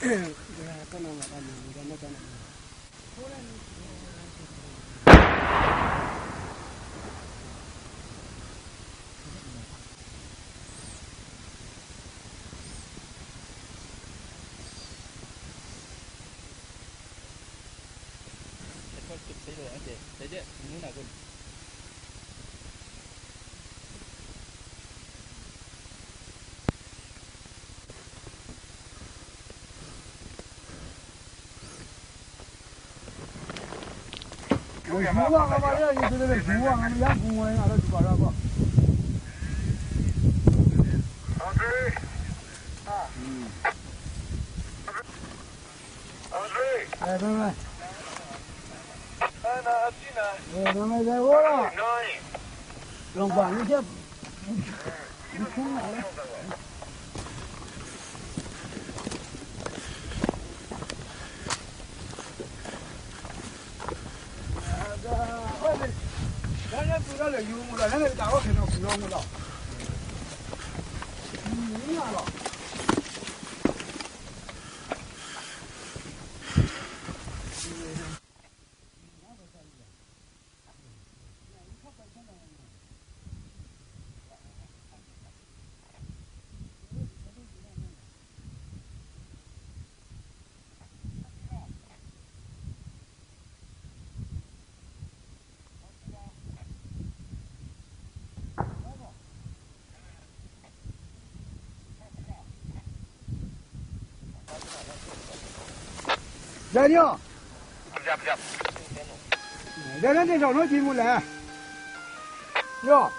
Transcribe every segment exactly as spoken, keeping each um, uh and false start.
哎，拜拜。哎，拜拜，拜拜。老板，你先，你先来。快点，咱先走到这，有木了，咱那个大伙全都不要木了。嗯，你看了。 Daniel. Daniel, 这找着积木了。哟。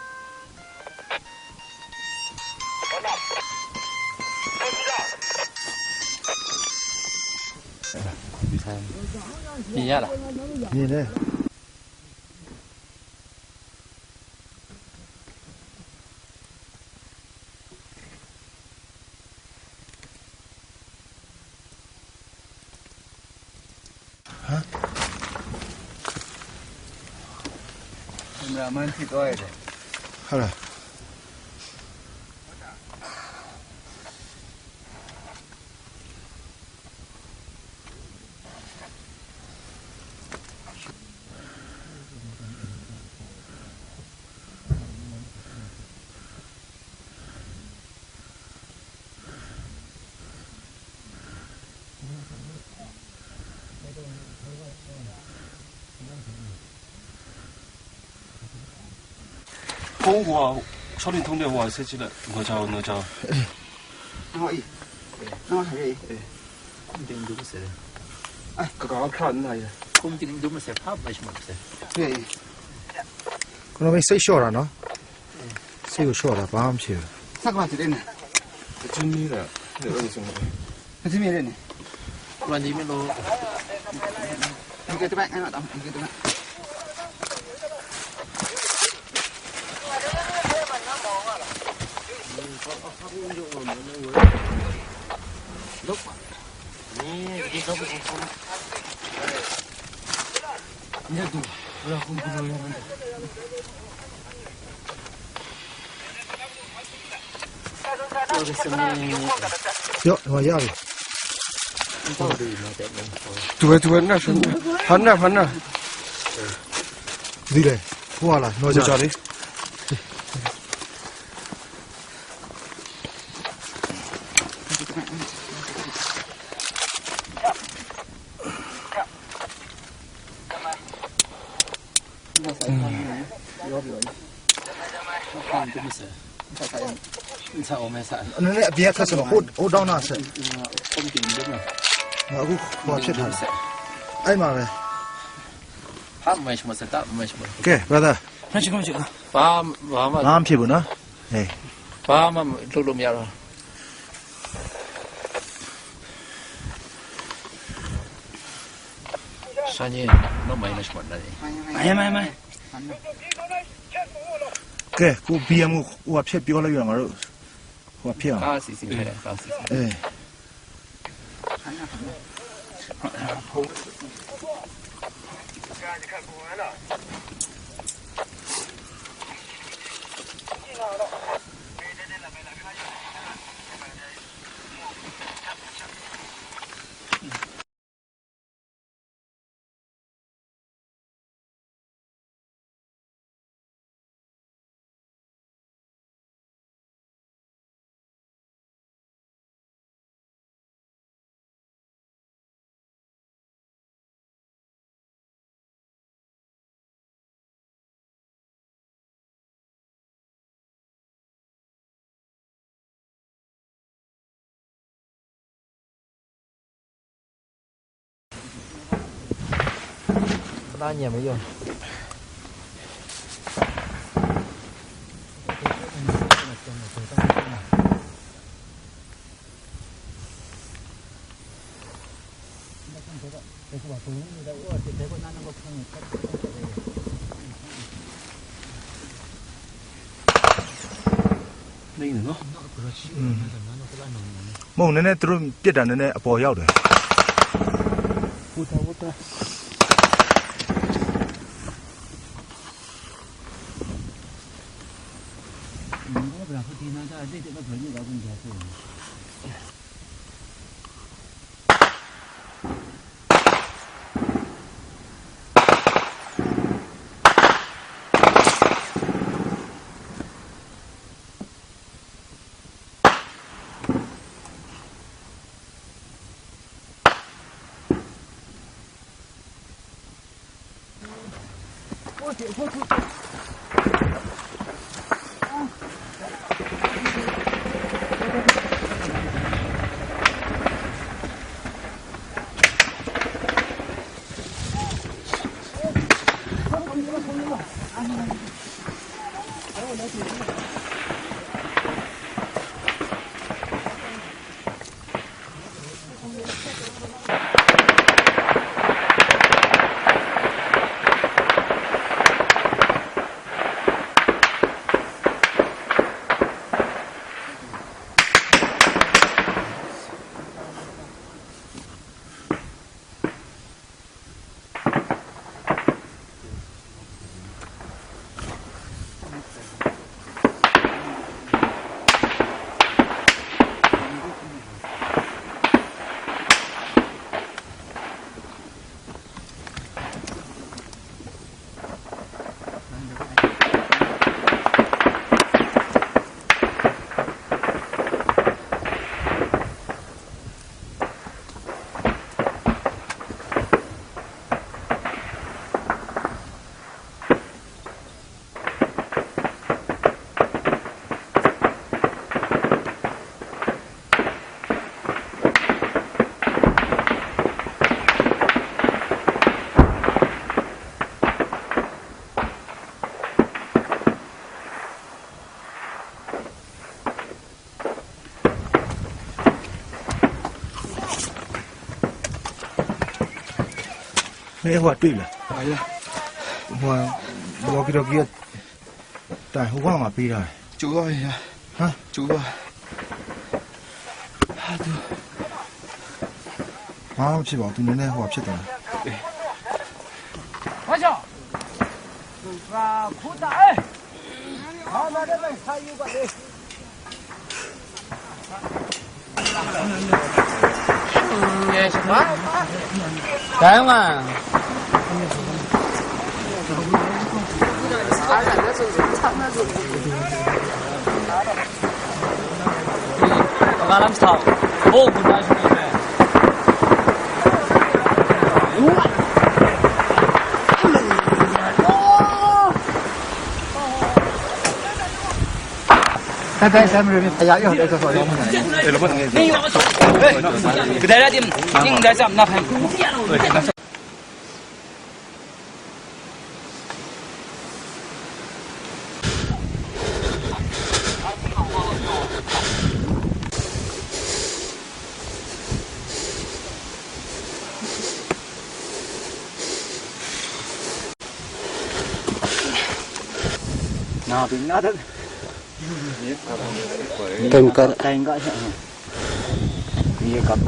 你呀了。你呢？ Cameraman htit ai de. Hala. Hkawng hkawng a, shawng ni htung de hkawng a, se chyi let, naw jau, naw jau. Naw i. Naw hai i. Kum ting dum se. Ai, ka ka hkra nna ya. Kum ting dum se, hpa mai shimut se. Ye. Kono mai sai shaw ra no? Sai u shaw ra, ba hpyi. Sa ka ma ti de na. Ka chim mi la, ne oi sung. Ka chim mi de ne. Wan di mi lo. Ni ka te bai, ai ma tam, ni ka te bai. Yo, wa ya. Tu tu na shun. Han na, han na. Di le. Wa la, no ja. Nsa o mai sa. Nang ni a bia hkra sa ma, hot, hot down na sa. Nga ku hkwa hpyet hta. Ai ma we. Hpa mai shima sa, ta mai shima. Okay, brother. Hpa, hpa ma. Ngam hpyi bu na. Hey. Hpa ma lu lu mya ra. Sha ni, no mai na shima na ni. Mai, mai, mai. Ke, ku B M u, u a hpyet pyaw la yu na nga ru. U a hpyet a. Ka si si, ka si si. Eh. 拉你也没用。 မုန့်နည်းနည်း သူတို့ပစ်တာနည်းနည်းအပေါ်ရောက်တယ်။ ဟုတ်တယ် ဟုတ်တယ်။ Hey, what do you? ဟိုက walkie talkie တိုင် ဟိုဘက်မှာပေးထားတယ်။ ကျိုးသွားပြီဗျာ။ ဟမ်။ ကျိုးသွား။ ဟာ၊ သူ။ ဘာမှမဖြစ်ပါဘူး။ သူနည်းနည်းဟိုဟာဖြစ်သွားတယ်။ ဘာကြောင့်။ ဘာခုတား။ အဲ။ ဘာမှလည်းမဆိုင်ဘူး။ ဘာလဲ။ Na, bing na dat. Tanker. Tanker siya. Iya, kap.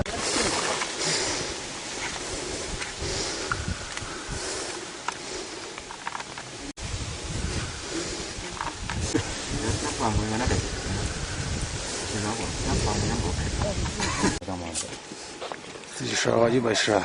Sisha, wajib sisha.